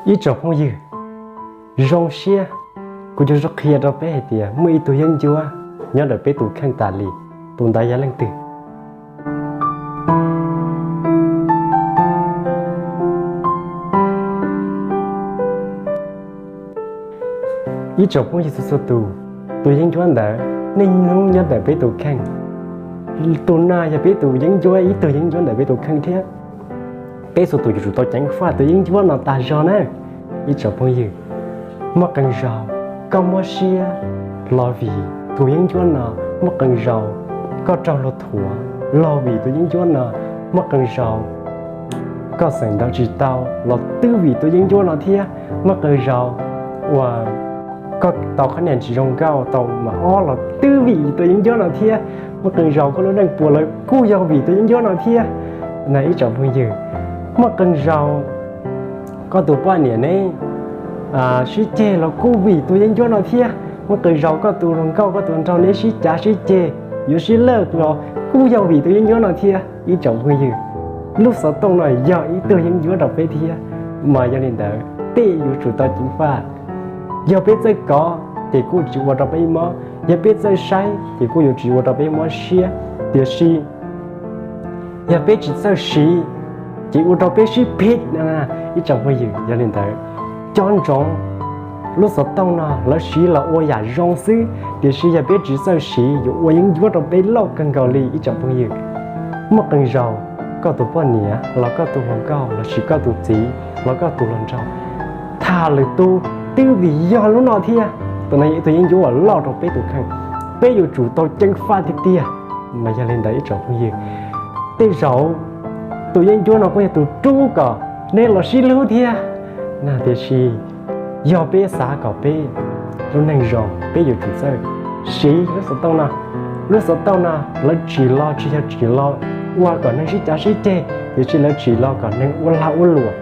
Ib tsoom phooj ywg, zoo siab kuv yuav qhia rau peb hais tias muaj ib tug yeeb ncuab nyob ntawm peb tus kheej tas li. Tus ntawd yog leej twg? Ib tsoom phooj ywg txhua txhua tus, tus yeeb ncuab ntawd niaj hnub nyob ntawm peb tus kheej. Tus no yog peb tus yeeb ncuab, ib tug yeeb ncuab ntawm peb tus kheej thiab. Peb txhua tus yuav tsum tau ceev faj tus yeeb ncuab no tas zog na. Ib tsoom phooj ywg, muaj qee zaus koj mob siab los vim tus yeeb ncuab no, muaj qee zaus koj raug luag thuam los vim tus yeeb ncuab no, muaj qee zaus koj xeem ntawv tsis tau los twb vim tus yeeb ncuab no thiab, muaj qee zaus uas koj tau qhov niag tsis zoo nkauj tau mas ob los twb vim tus yeeb ncuab no thiab, muaj qee zaus koj lub neej puas lawm kuj yog vim tus yeeb ncuab no thiab. Na ib tsoom phooj ywg, muaj qee zaus koj tus poj niam neb sib ceg los kuj vim tus yeeb ncuab no thiab, muaj qee zaus koj tus hluas nkauj koj tus hluas nraug neb sib cav sib ceg yuav sib lawj los kuj yog vim tus yeeb ncuab no thiab. Ib tsoom phooj ywg, lub xov tooj no yog ib tug yeeb ncuab rau peb thiab, mas yog li ntawd peb yuav tsum tau ceev faj. Yog peb txawj kov ces kuj tsis ua rau peb mob, yog peb txawj saib ces kuj yuav tsis ua rau peb mob siab, tiam sis yog peb tsis txawj siv ces ua rau peb sib phiv. Ib tsoom phooj ywg, yog li ntawd, cov ntsoov, lub xov tooj no lawv siv los ua yam zoo xwb, tiam sis yog peb tsis txawj siv yuav ua yeeb ncuab rau peb loj kawg nkaus li ib tsoom phooj ywg. Muaj qee zaus koj tus poj niam los koj tus hluas nkauj lossis koj tus txiv los koj tus hluas nraug tham lwm tus twb vim yog lub no thiab. Tus no yog ib tug yeeb ncuab uas loj rau peb tus kheej, peb yuav tsum tau ceev faj tiag tiag. Mas yog li ntawd ib tsoom phooj ywg, tej zaum tus yeeb ncuab no kuj yog tus rub kom neb los sib hlub thiab. Na tiam sis yog peb xav kom peb lub neej zoo, peb yuav tsum txawj siv lub xov tooj no. Lub xov tooj no lawv tsim los tsis yog tsim los ua kom neeg sib cav sib ceg, tiam sis lawv tsim los kom neeg ua lag ua luam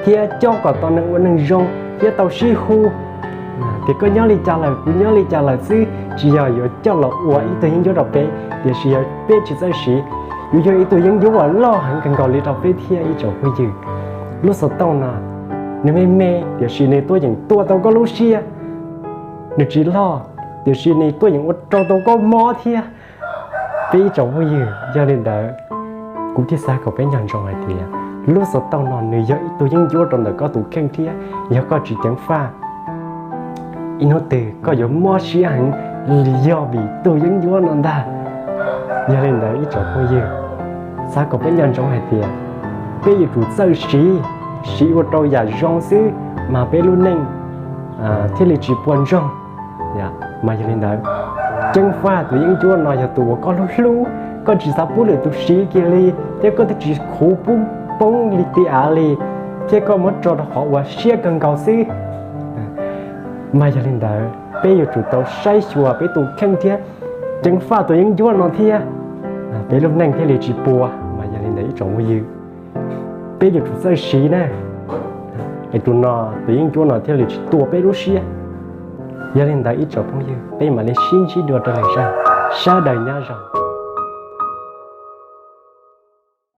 thiab coj kom tau neeg ua neeg zoo thiab tau sib hu. Tias koj nyob li cas lawm, kuv nyob li cas lawm xwb, tsis yog yuav coj los ua ib tug yeeb ncuab rau peb, tiam sis yog peb tsis txawj siv, yuav yog ib tug yeeb ncuab uas loj heev kawg nkaus li rau peb thiab ib tsoom phooj ywg. Lub xov tooj no nws me me tiam sis nws tuaj yeem tua tau koj lub siab. Nws tsis loj tiam sis nws tuaj yeem ua rau tau koj mob thiab. Peb ib tsoom phooj ywg, yog li ntawd kuv thiaj xav kom peb nco ntsoov hais tias lub xov tooj no nws yog ib tug yeeb ncuab rau ntawm koj tus kheej thiab, yog koj tsis ceev faj, ib hnub twg koj yuav mob siab heev yog vim tus yeeb ncuab no ntag. Yog li ntawd ib tsoom phooj ywg, xav kom peb nco ntsoov hais tias peb yuav tsum txawj siv, siv ua rau yam zoo xwb mas peb lub neej thiaj li tsis puas ntsoog. Mas yog li ntawd, ceev faj tus yeeb ncuab no yog tus uas koj hlub hlub, koj tsis xav pub lwm tus siv kiag li, thiab koj twb tsis khuv pub poob li tiav li, thiab koj muab tso rau qhov uas siab kawg nkaus xwb. Mas yog li ntawd peb yuav tsum tau saib xyuas peb tus kheej thiab ceev faj tus yeeb ncuab no thiab, peb lub neej thiaj li tsis puas. Mas yog li ntawd ib tsoom phooj ywg, peb yuav tsum txawj siv na, es tus no, tus yeeb ncuab no thiaj li tsis tua peb lub siab. Yog li ntawd ib tsoom phooj ywg, peb mam li sib ntsib dua rau lwm zaj, sawv daws nyob zoo.